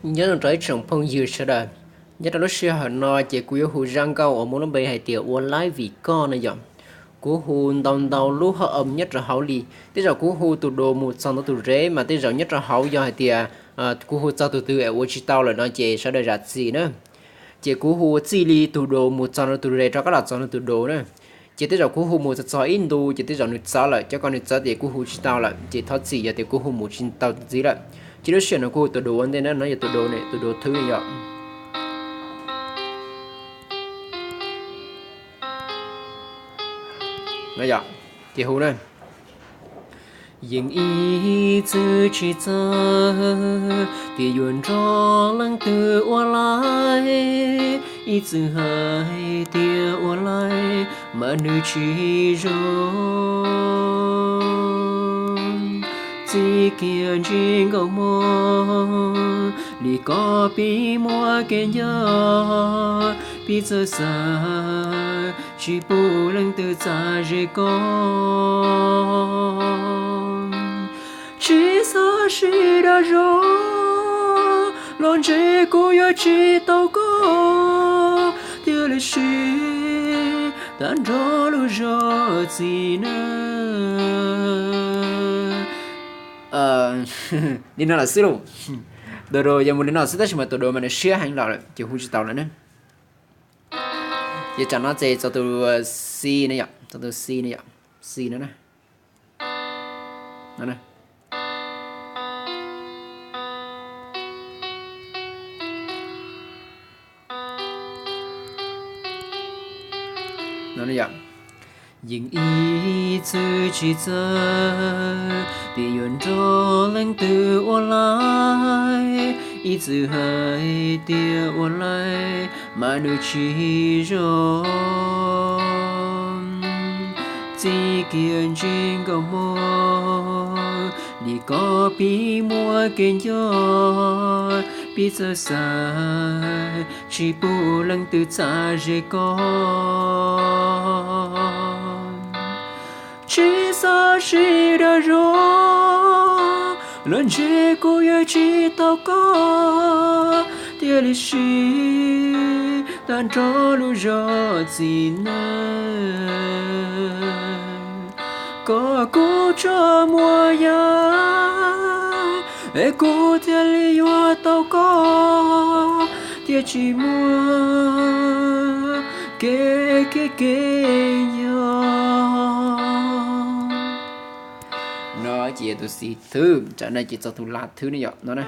Nyob zoo rau ib tsoom phooj ywg sawv daws, nyob rau lub sij hawm no ces kuv yuav hu zaj nkauj uas muaj lub npe hais tias Ua Laib Vim Koj no yom. Kuv hu ntau ntau lub haj nyob rau hauv li. Tej zaum kuv hu tus do mus txog ntawm tus re mas tej zaum nyob rau hauv yog hais tias kuv hu txog tus twg es ua tsis tau lawm no ces sawv daws zam txim na. Ces kuv hu txij li tus do mus txog ntawm tus re rov qab los txog ntawm tus do na. Ces tej zaum kuv hu mus txog txog ib ntu ces tej zaum nws txawv lawm, cov ko nws txawv tias kuv hu tsis tau lawm ces thov txim yog tias kuv hu mus tsis tau tus ntxiv lawm. Ces lub sij hawm no kuv hu tus do ua ntej na, no yog tus do ne, tus do thwb ne yom. Ces hu na. Yeej ib txwm tsis txawj tias yuav nrog leej twg ua laib, ib txwm hais tias ua laib mas nws tsis zoo. Txij kiag ntsib nkauj mog li koj pib muaj kev nco, pib txawj xav tsis pub leej twg txav ze koj. Tsis xav sib dag zog, los ntshe kuv yuav tsis tau koj, thiaj li siv tag nrho lub zog txiv neej. Li no lawm xwb lauj. Tus do yog mus li no xwb tab sis mas tus do mas nws siab heev los lawm ces hu tsis tau lawm na. Ces tsam no ces txog tus xi ne yom, txog tus xi ne yom, xi no na. Yeej ib txwm tsis txawj tias yuav nrog leej twg ua laib, ib txwm hais tias ua laib mas nws tsis zoo. Txij kiag ntsib nkauj mog li koj pib muaj kev nco, pib txawj xav tsis pub leej twg txav ze koj. Tsis xav sib dag zog, los ntshe kuv yuav tsis tau koj, thiaj li siv tag nrho lub zog txiv neej. Kom kuv tsuas muaj yam es kuv thiaj li yuav tau koj, thiaj tsis muaj kev khiav kev nco. No ces yog tus xi thwb, tsam no ces txog tus la thwb ne yom, no na.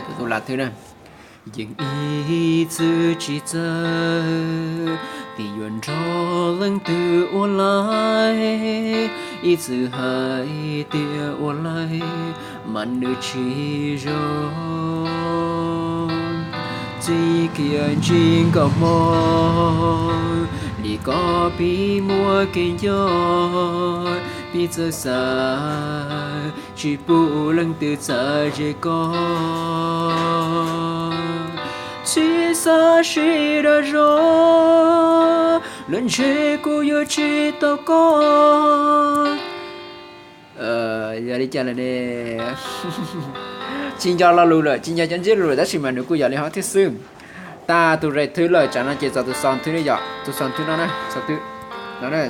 Tus la thwb na. Yeej ib txwm tsis txawj tias yuav nrog leej twg ua laib, ib txwm hais tias ua laib mas nws tsis zoo. Txij kiag ntsib nkauj mog li koj pib muaj kev nco, pib txawj xav tsis pub leej twg txav ze koj. Tsis xav sib dag zog, los ntshe kuv yuav tsis tau koj. Yog li cas lawm ne? Tsis nco lo lus lawm, tsis nco cov ntsiab lus lawm tab sis mas nws kuj yog li hov thiab xwb. Tag tus re thwb lawm, tsam no ces txog tus xo thwb ne yom, tus xo thwb no na, xo thwb no na.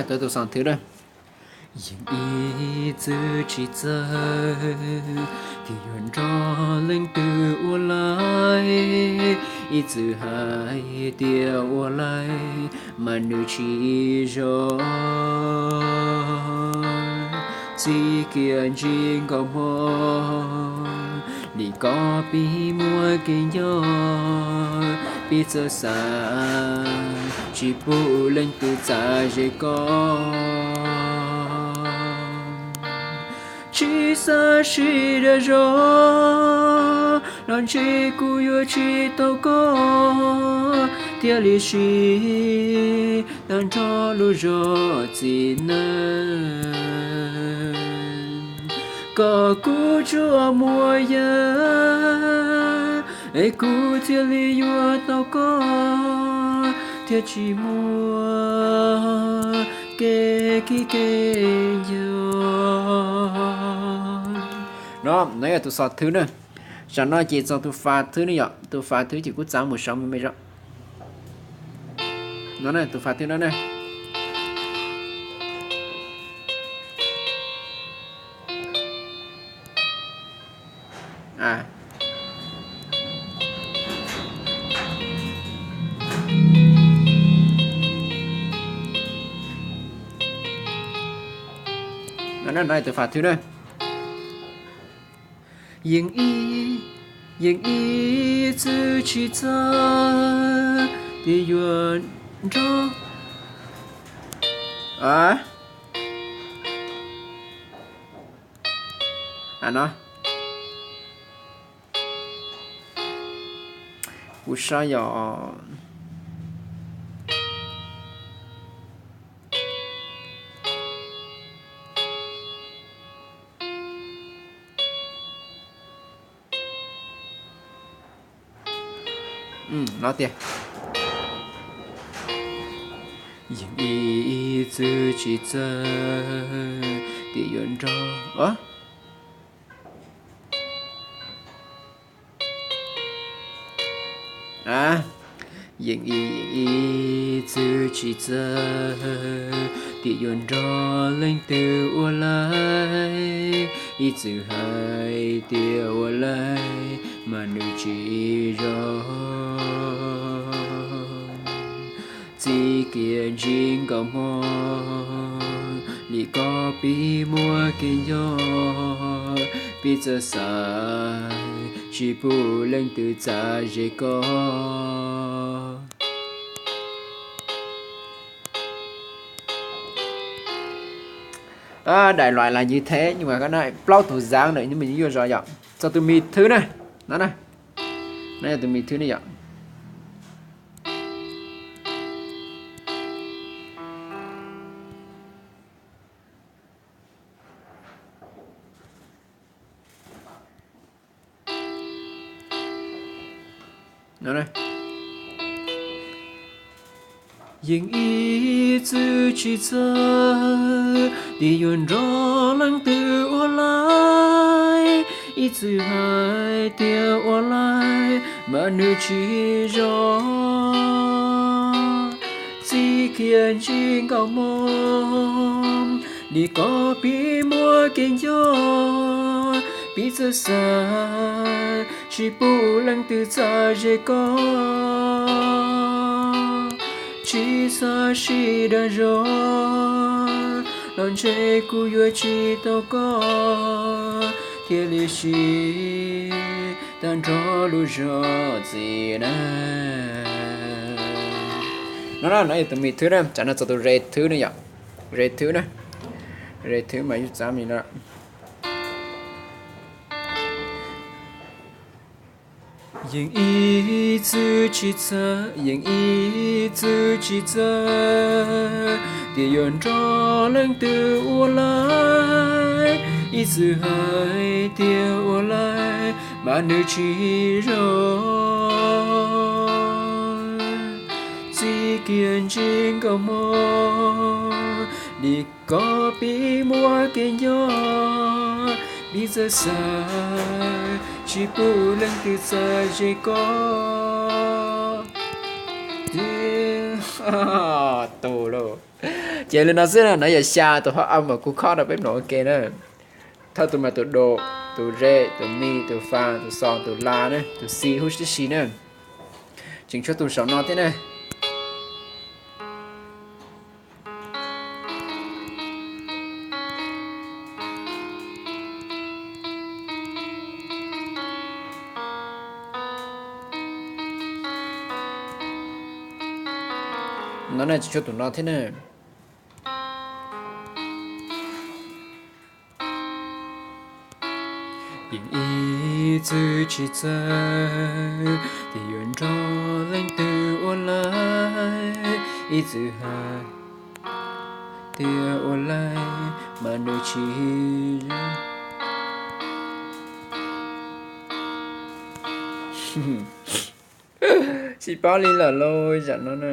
Tus xo thwb na. Yeej ib txwm tsis txawj tias yuav nrog leej twg ua laib, ib txwm hais tias ua laib mas nws tsis zoo. Txij kiag ntsib nkauj mog li koj pib muaj kev nco, pib txawj xav tsis pub leej twg txav ze koj. Tsis xav sib dag zog, los ntshe kuv yuav tsis tau koj, thiaj li sib tag nrho lub zog txiv neej. Kom kuv tsuas muaj yawg, es kuv thiaj li yuav tau koj, thiaj tsis muaj kev khib kev nco. No, no yog tus xos thwb na. Tsam no ces txog tus fas thwb ne yom, tus fas thwb ces kuv txav mus saum me me zog. No, tus fas thwb no ne. No, no tus fas thwb na. Yeej ib, yeej ib txwm tsis txawj, tias yuav nrog. No, kuv saib yog no tiag. Yeej ib txwm tsis txawj, tias yuav nrog. Yeej ib, yeej ib txwm tsis txawj, tias yuav nrog leej twg ua laij, ib txwm hais tias ua laij, mas nws tsis zoo. Txij kiag ntsib nkauj Hmoob li koj pib muaj kev nco, pib txawj xav tsis pub leej twg txav ze koj. Đại loại là như thế, nhưng mà có nói plaub tus dáng nữa nhưng mà yuav zov yom. Txog tus mis thwb na, no na, no yog tus mis thwb ne yom. Yeej ib txwm tsis txawj, tias yuav nrog leej twg ua laij, ib txwm hais tias ua laij, mas nws tsis zoo. Txij kiag ntsib nkauj Hmoob li koj pib muaj kev nco, pib txawj xav tsis pub leej twg txav ze koj. Tsis xav sib dag zog, los ntshe kuv yuav tsis tau koj, thiaj li sib tag nrho lub zog txiv neej. No, no yog tus mis thwb na, tsam no txog tus re thwb ne yom. Re thwb na, re thwb mas yuav txav mis no. Yeej ib txwm tsis txawj, yeej ib txwm tsis txawj, tias yuav nrog leej twg ua laij, ib txwm hais tias ua laij, mas nws tsis zoo. Txij kiag ntsib nkauj Hmoob li koj pib muaj kev nco, pib txawj xav tsis pub leej twg txav ze koj. Ces li no xwb na, no yog xya tus hab am uas kuv khob rau peb mloog ua ke na. Thawj tus mas tus do, tus re, tus mi, tus fa, tus xo, tus la na, tus xi huv tib si na. Tseem tshuav tus saum no thiab na. No ne, tseem tshuav tus no thiab na. Ib txwm tsis txawj tias yuav nrog leej twg ua laib, ib txwm hais tias ua laib mas nws tsis, tsis paub li lawm lauj, zam no na.